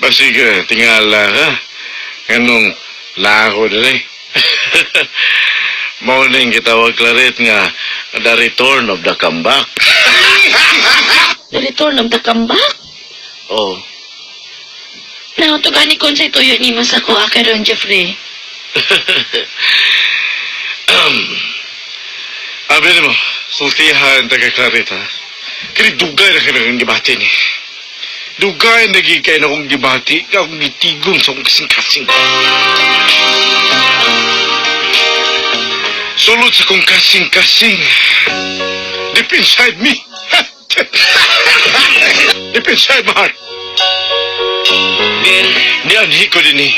Basig, tingala ka. Anong lako dali. Morning gitawag, Claret, nga the return of the comeback. The return of the comeback? Oh. Now, to gani kon sa tuyo ni mo sa kuha karon, Jeffrey. Abi mo, sultihan taga Claret, ha? Kini dugay na kayo akong gibati ni. Dugay na gid kay na akong gibati, akong gitigom sa akong kasing-kasing. Sulod sa akong kasing-kasing. Deep inside me. Deep inside my heart. Nianhi ko din eh.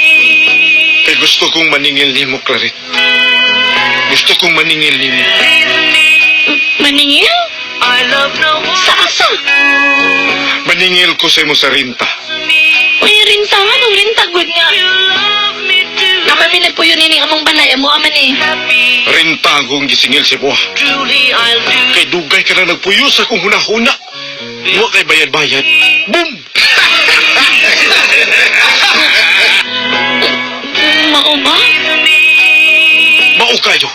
Kay gusto kong maningil nimo, Claret. Gusto kong maningil nimo. Maningil? Sa asa? Maningil ko sa imo sa renta. Uy, rinta nga, nung rinta, good nga. Nakami nagpuyo nini among balay, amo aman eh. Renta ang kong gisingil sa buha. Kay dugay ka na nagpuyo sa akong hunahuna. Wa kay bayad-bayad. Boom! Mao ba? Mao kayo.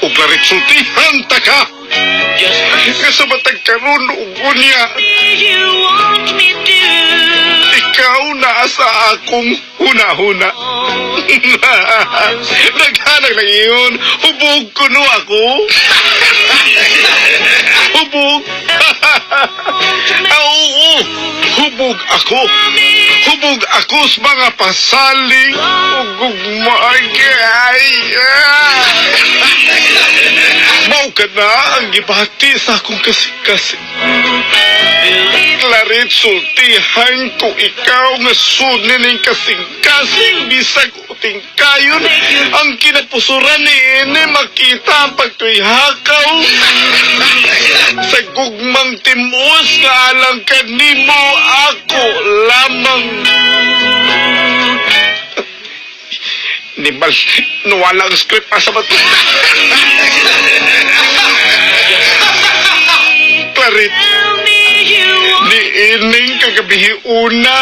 O Claret, sultihan ta ka. Nga sa matag karon ug unya, ikaw naa sa akong huna-huna. Naghanag lang iyon. Hubog kuno ako. Hubog. Ah, oo. Hubog ako. Hubog ako sa mga pasaling ug gugmaay. Mao ka na ang gibati sa akong kasing-kasing. Claret, sultihan ko ikaw nga sudni ning kasing-kasing bisag uting kayon ang kinapusuran ni ini makita ang pagtuyhakaw sa gugmang timus nga alang kanimo ako lamang. Nibal, nawala ang script pa sa bato. Claret, niining kagabihi una,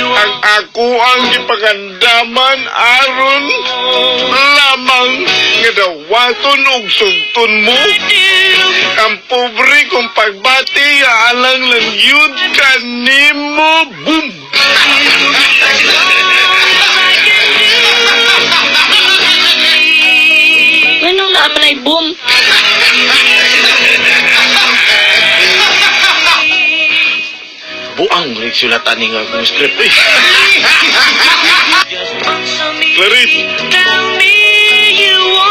ang ako ang gipangandaman aron lamang nga dawaton og sugton mo ang pobre kong pagbati nga alang lang yun kanimo. Boom! Anong naaman ay boom? Buang nagsulatan ni nga akong script eh. Claret!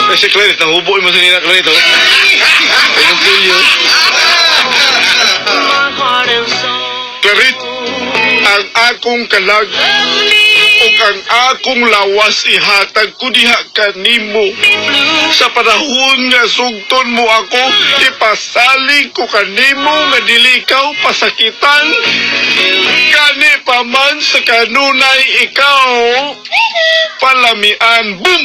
Eh, si Claret, nahubo mo sa nila, Claret, oh. Anong pilyo? Claret, ang akong kalag ug ang akong lawas ihatag ko diha kanimo. Sa panahon nga sugton mo ako, ipasalig ko kanimo nga dili ikaw pasakitan. Kani pa man sa kanunay ikaw palamian. Boom!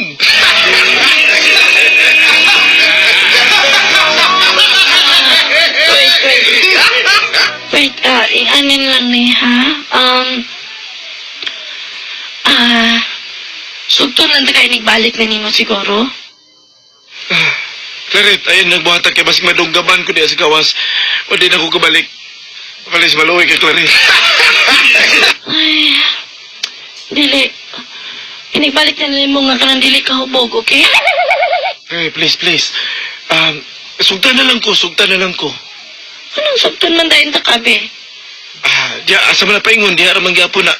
Wait, wait. Wait, ianin lang ni, ha? Sugton lang ta kayo nagbalik na nimo siguro. Claret, ayun nagbuhatag kay basig madunggaban ko diya sa gawas. O di na ko kabalik. Palis maluwi kay Claret. Ay, dili. Inigbalik na nimo nga kanang dili ka hubog, okay? Hey, please, please. Sugtan na lang ko, sugtan na lang ko. Anong sugton man dayon ta kabe? Ah, diya, asa man na paingon, diya ra man gyapon na.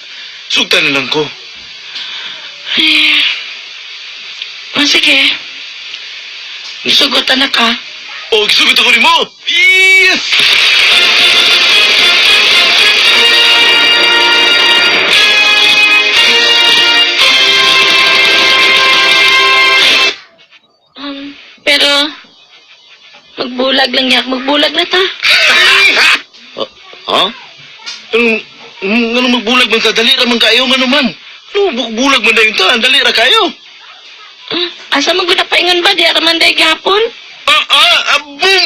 Sugtan na lang ko. Ay, oh, sige. Gisugotan na ka. Oh, gisugot ako nimo. Yes! Pero, magbulag lang yak. Magbulag na ta. Oh, ha? Anong, anong magbulag man ta? Dali ra man kayo, nga naman. Ano, bulag man dayon ta? Dali ra kayo. Ah, asa man gud na paingon ba? Di ra man day gapon. Ah, ah, ah, boom!